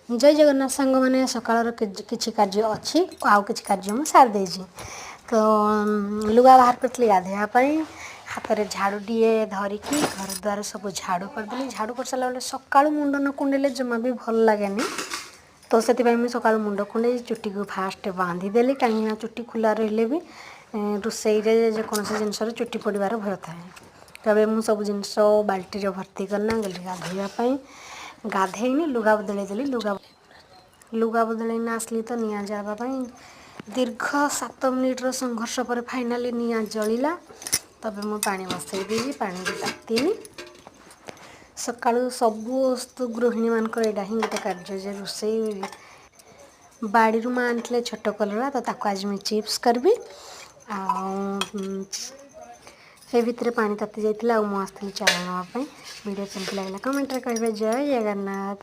ଜୟ ଜଗନ୍ନାଥ ସାଙ୍ଗମାନେ। ସକାଳର କିଛି କାର୍ଯ୍ୟ ଅଛି, ଆଉ କିଛି କାର୍ଯ୍ୟ ମୁଁ ସାରି ଦେଇଛି। ତ ଲୁଗା ବାହାର କରିଥିଲି ଗାଧୋଇବା ପାଇଁ। ହାତରେ ଝାଡ଼ୁଟିଏ ଧରିକି ଘର ଦ୍ୱାର ସବୁ ଝାଡ଼ୁ କରିଦେଲି। ଝାଡ଼ୁ କରିସାରିଲା ବେଳେ ସକାଳୁ ମୁଣ୍ଡ ନ କୁଣ୍ଡେଇଲେ ଜମା ବି ଭଲ ଲାଗେନି। ତ ସେଥିପାଇଁ ମୁଁ ସକାଳୁ ମୁଣ୍ଡ କୁଣ୍ଡେଇ ଚୁଟିକୁ ଫାଷ୍ଟ ବାନ୍ଧିଦେଲି, କାହିଁକିନା ଚୁଟି ଖୋଲା ରହିଲେ ବି ରୋଷେଇରେ ଯେକୌଣସି ଜିନିଷରେ ଚୁଟି ପଡ଼ିବାର ଭୟ ଥାଏ। ତେବେ ମୁଁ ସବୁ ଜିନିଷ ବାଲ୍ଟିରେ ଭର୍ତ୍ତି କରିନା ଗଲି ଗାଧୋଇବା ପାଇଁ। ଗାଧେଇନି, ଲୁଗା ବଦଳେଇ ଦେଲି। ଲୁଗା ବଦଳେଇନା ଆସିଲି ତ ନିଆଁ ଜାଳିବା ପାଇଁ। ଦୀର୍ଘ 7 ମିନିଟ୍ର ସଂଘର୍ଷ ପରେ ଫାଇନାଲି ନିଆଁ ଜଳିଲା। ତବେ ମୁଁ ପାଣି ବସେଇ ଦେଇଛି, ପାଣି ବି ତାତିନି। ସକାଳୁ ସବୁ ଗୃହିଣୀମାନଙ୍କର ଏଇଟା ହିଁ ଗୋଟେ କାର୍ଯ୍ୟ ଯେ ରୋଷେଇ। ବାଡ଼ିରୁ ମା ଆଣିଥିଲେ ଛୋଟ କଲରା, ତ ତାକୁ ଆଜି ମୁଁ ଚିପ୍ସ କରିବି। ଆଉ ସେ ଭିତରେ ପାଣି ତାତି ଯାଇଥିଲା ଆଉ ମୁଁ ଆସିଥିଲି ଚାଉଳ ନେବା ପାଇଁ। ଭିଡ଼ିଓ କେମିତି ଲାଗିଲା କମେଣ୍ଟରେ କହିବେ। ଜୟ ଜଗନ୍ନାଥ।